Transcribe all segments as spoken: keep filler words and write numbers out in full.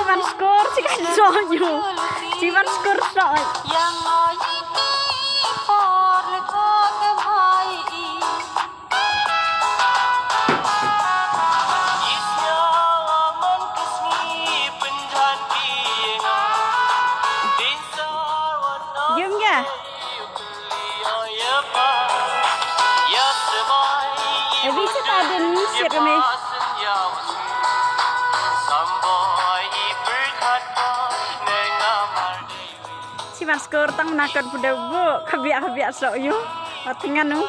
Ban skur, chi kan so yu. Chi ban skur so. Yung ya. Evi sa ta din sit me. Chi ban skur tang na kat buda bu. Ka bia ka bia so yu. Wat ngan nu.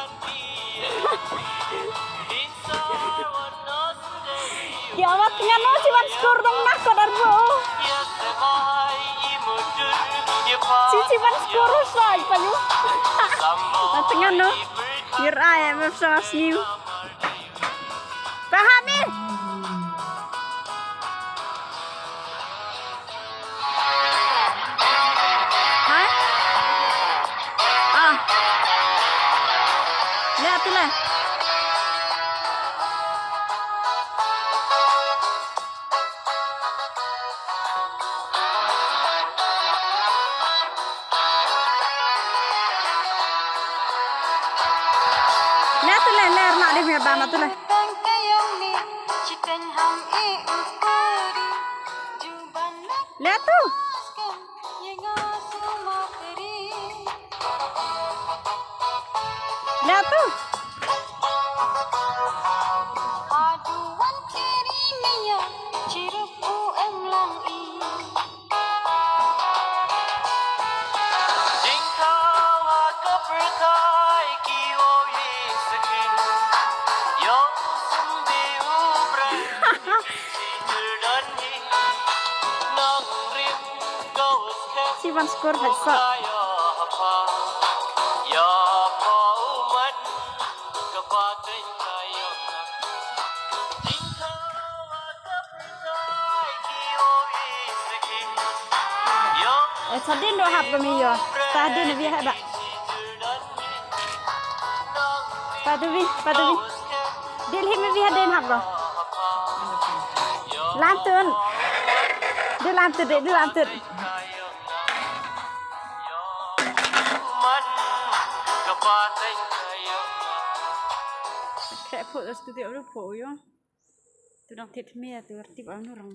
Ki awat ngan nu chi ban skur dong na kat ar bu. Chi chi ban skur sai pa yu. Wat ngan nu. Ngir ai em sa sniu. Paham eh? Hai? Ah. Leh tu leh. Leh tu leh, leh na deh me ba na tu leh. Leh tu. Leh tu. Chi ban skur hai sa. Eh, sa din do hap kami yo. Sa din bi hap ba. Padu bi, padu bi. Dil hi mi bi hadin hap ba. Lantun. Dil lantun, dil lantun. Kre phu studio ru phu yo. Tu dang tit mi tu tip anu rang.